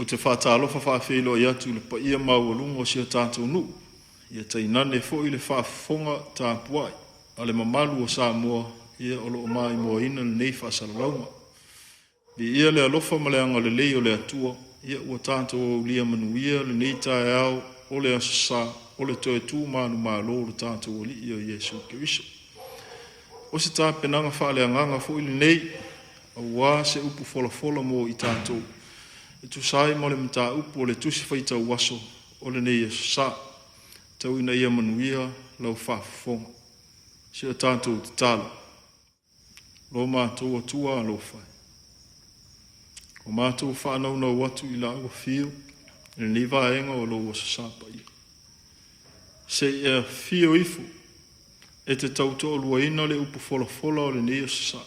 te faatalofa faafeiloai atu i le paia maualuga o si o tatou nuu, ia tainane foi le faafofoga tapuai a le mamalu o Samoa ia o lo o maimoaina lenei faasalalauga. Viia le alofa ma le agalelei o le Atua, ia ua tatou aulia manuia lenei taeao o le Aso Sa o le toe tu manumalo o le tatou Alii o Iesu Keriso. O se tapenaga faaleagaga foi lenei aua se upu folafola mo i tatou e tusa ai ma le mataupu o le Tusi Faitau Aso o lenei Aso Sa. Tau ina ia manuia lau faafofoga. Si o tatou tatalo. Lo matou Atua alofa e, ua matou faanaunau atu i lau afio i lenei vaega o lou Aso Sa paia. Se i e afio ifo e te tautoaluaina le upu folafola o lenei Aso Sa,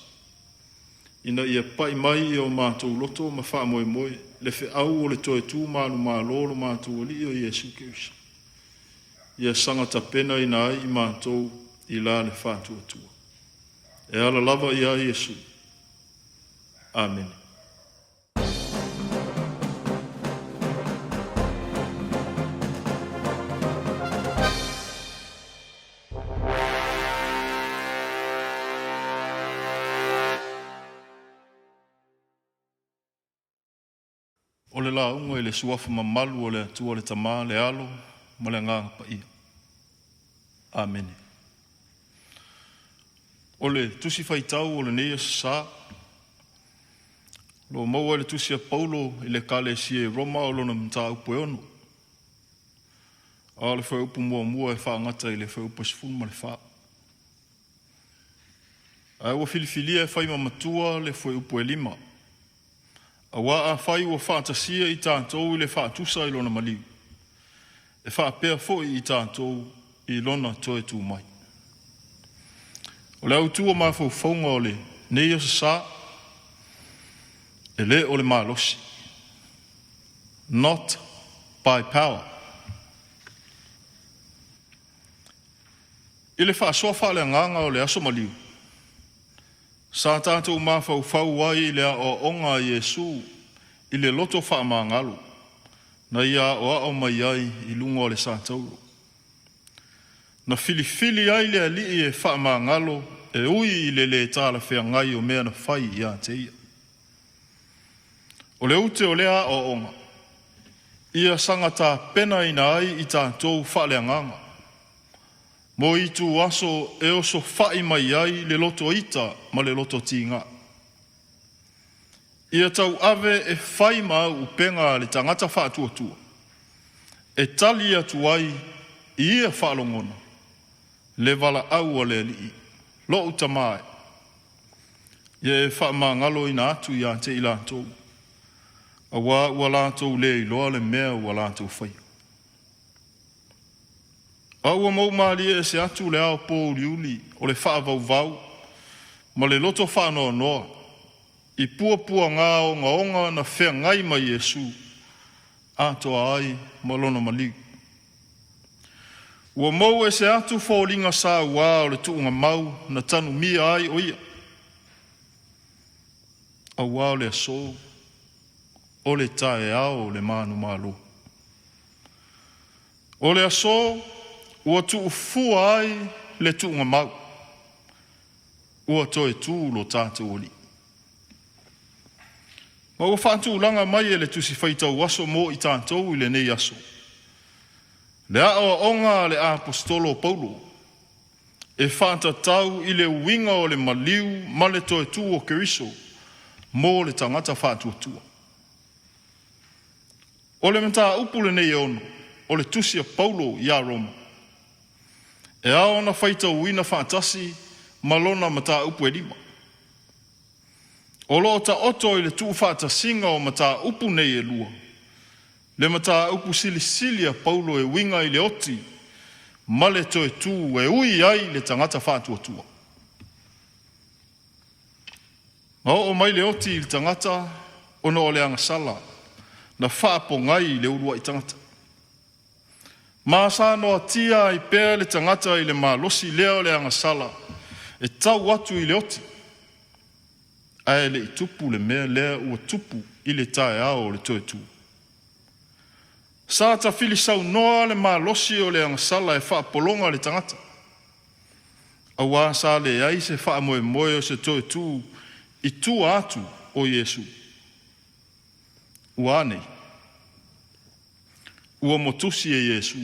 ina ia pai mai i o matou loto ma faamoemoe le feau o le toe tu manumalo o lo matou Alii o Iesu Keriso, ia saga tapenaina ai i matou i la le faatuatua. E ala lava iā Iesu. Amene. O le lauga i le Suafa mamalu o le Atua le Tama, le Alo ma le Agaga Paia. Amene. O le tusi faitau o lenei aso sa, o lo o maua i le tusi a Paulo i le Ekalesia i Roma o lona mataupu e 6. A o le fuaiupu muamua e faagata i le fuaiupu e 14. Ae ua filifilia e fai ma matua le fuaiupu e 5. Aua afai ua faatasia i tatou i le faatusa i lona maliu, e faapea foi i tatou i lona toe tu mai. O le autu o mafaufauga o lenei aso sa, e le o le malosi. Not by power. I le faasoa faaleagaga o le aso maliu, Sa tatou mafaufau ai i le aoaoga a Iesu i le loto faamagalo na ia aoao mai ai i luga o le satauro. Na filifili ai le Alii e faamagalo e ui i le lē talafeagai o mea na fai ia te ia. O le ute o lea aoaoga, ia saga tapenaina ai i tatou faaleagaga mo ituaso e osofai mai ai le loto ita ma le loto tiga. Ia tauave e fai ma auupega a le tagata faatuatua, e tali atu ai i ia faalogona le valaau a le Alii, Lo'u Tama e, ia e faamagaloina atu ia te i latou, auā ua latou le iloa le mea ua latou faia. A ua mou malie ese atu le ao pōuliuli o le faavauvau ma le loto faanoanoa i puapuaga ogaoga na feagai ma Iesu atoa ai ma lona maliu. Ua mou ese atu foliga sauā o le tuugamau na tanumia ai o ia, auā o le aso o le taeao o le manumalo. O le aso ua tuufua ai le tuugamau, ua toe tu lo tatou Alii. Ma ua faatulaga mai e le Tusi Faitau Aso mo i tatou i lenei aso, le aoaoga a le Aposetolo o Paulo e faatatau i le uiga o le maliu ma le toe tu o Keriso mo le tagata faatuatua. O le mataupu lenei e 6 o le tusi a Paulo ia Roma, e ao ona faitauina faatasi ma lona mataupu e 5. O lo o taoto i le tuufaatasiga o mataupu nei e lua, le mataupu silisili a Paulo e uiga i le oti ma le toe tu e ui ai le tagata faatuatua. Na oo mai le oti i le tagata ona o le agasala na faapogai i le uluai tagata. Ma sa noatia ai pea le tagata i le malosi lea o le agasala e tau atu i le oti, ae le i tupu le mea lea ua tupu i le taeao o le toe tu. Sa tafilisaunoa le malosi o le agasala e faapologa le tagata, auā sa leai se faamoemoe o se toe tu i tua atu o Iesu. Ua a nei? Ua motusi e Iesu,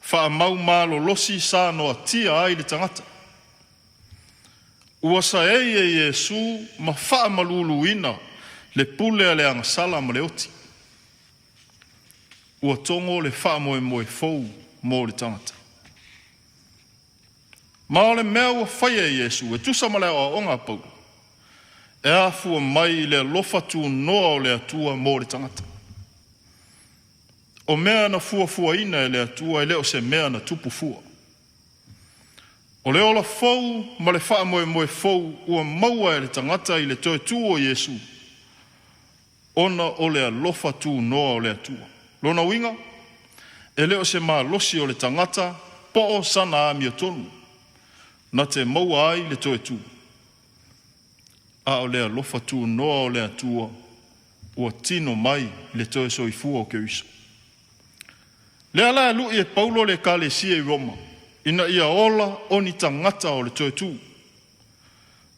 faamau malolosi sa noatia ai le tagata. Ua saei e Iesu ma faamaluluina le pule a le agasala ma le oti. Ua togo le faamoemoe fou mo le tagata. Ma o le mea ua faia e Iesu e tusa ma le aoaoga a Paulo, e afua mai i le alofa tunoa o le Atua mo le tagata. O mea na fuafuaina e le Atua e le o se mea na tupu fua. O le ola fou ma le faamoemoe fou ua maua e le tagata i le toe tu o Iesu, ona o le alofa tunoa o le Atua. Lona uiga, e le o se malosi o le tagata po o sana amiotonu na te maua ai le toe tu, a o le alofa tunoa o le Atua ua tino mai i le toe soifua o Keriso. Lea la e lui e Paulo le Ekalesia i Roma ina ia ola o ni tagata o le toe tu.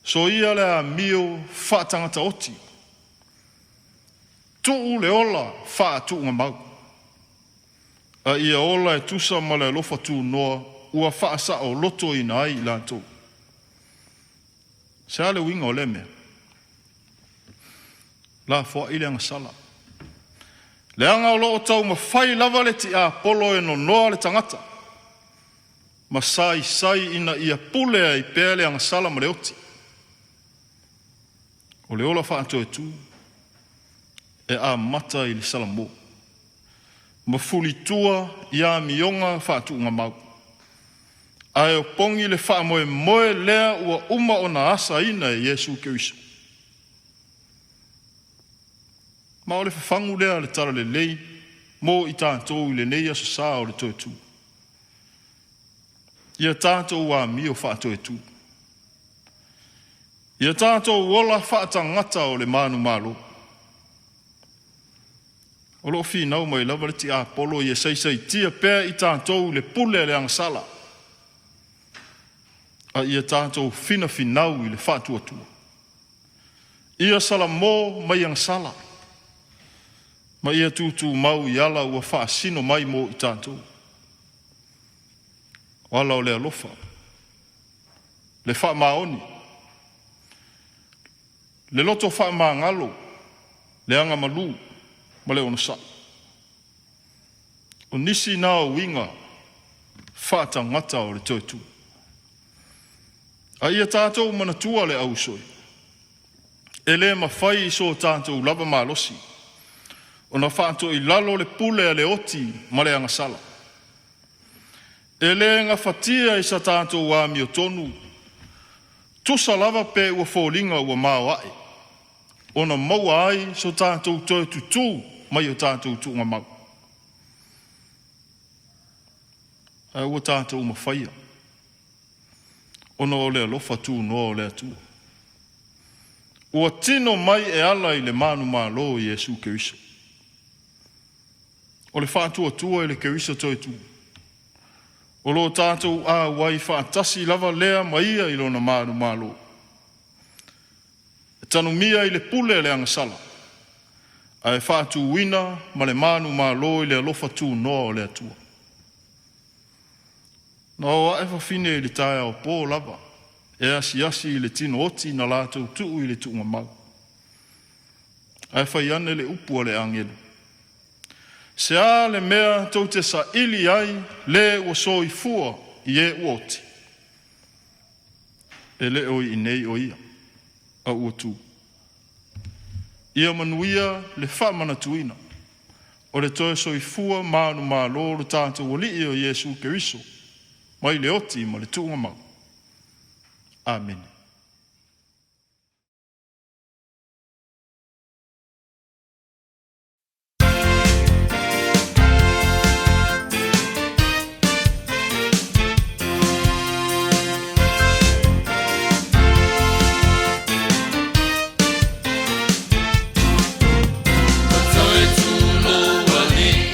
Soia le amio faatagata oti, tuu le ola faatuugamau, a ia ola e tusa ma le alofa tunoa ua faasaolotoina ai i latou. Se a le uiga o lea mea? Lafoai le agasala, leaga o lo o taumafai lava le tiapolo e nonoa le tagata ma saisai ina ia pule ai pea le agasala ma le oti. O le ola faatoetu e amata i le salamo ma fulitua i amioga faatuugamau, ae opogi le faamoemoe lea ua uma ona asaina e Iesu Keriso. Ma o le fafagu lea o le talalelei mo i tatou i lenei aso sa o le toe tu. Ia tatou amio faatoetu. Ia tatou ola faatagata o le manumalo. O lo o finau mai lava le tiapolo ia saisaitia pea i tatou i le pule a le agasala, a ia tatou finafinau i le faatuatua. Ia salamo mai agasala ma ia tutumau i ala ua faasino mai mo i tatou. O ala o le alofa, le faamaoni, le loto faamagalo, le agamalu ma le onosai. O nisi na o uiga faatagata o le toe tu. A ia tatou manatua le auuso, e le mafai i so tatou lava malosi ona faatoilalo le pule a le oti ma le agasala. E le gafatia i sa tatou amiotonu, tusa lava pe ua foliga ua maoae, ona maua ai so tatou toe tutū mai o tatou tuugamau. Ae ua tatou mafaia ona o le alofa tunoa o le Atua ua tino mai e ala i le manumalo o Iesu Keriso. O le faatuatua i le Keriso toe tu, o lo tatou auai faatasi lava lea ma ia i lona manumalo, e tanumia i le pule a le agasala, ae faatuina ma le manumalo i le alofa tunoa o le Atua. Na o ae fafine i le taeao po lava e asiasi i le tino oti na latou tuu i le tuugamau. Ae fai ane le upu a le agelu, se a le mea tou te saili ai le ua soifua i e ua oti? E le o i inei o ia, a ua tu. Ia manuia le faamanatuina o le toe soifua manumalo o lo tatou Alii o Iesu Keriso mai le oti ma le tuugamau. Amene. Toe tu lou Alii.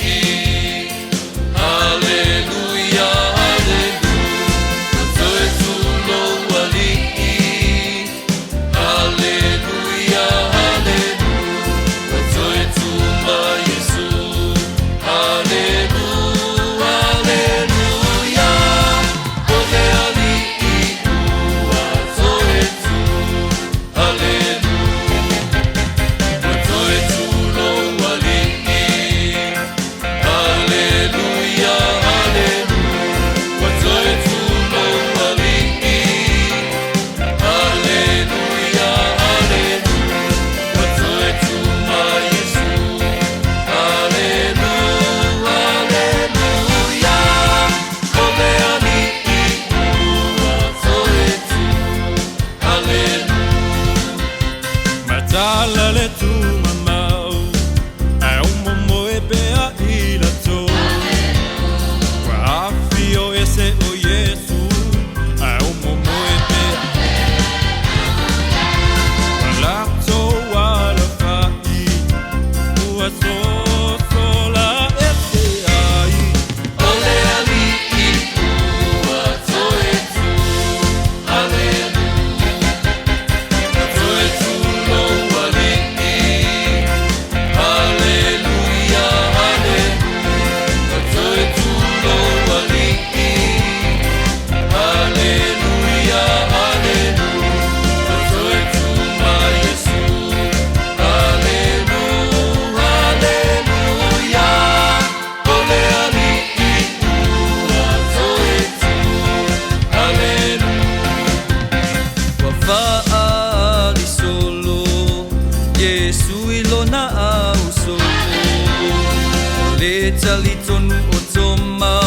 talitonu o Toma,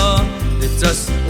le tasi.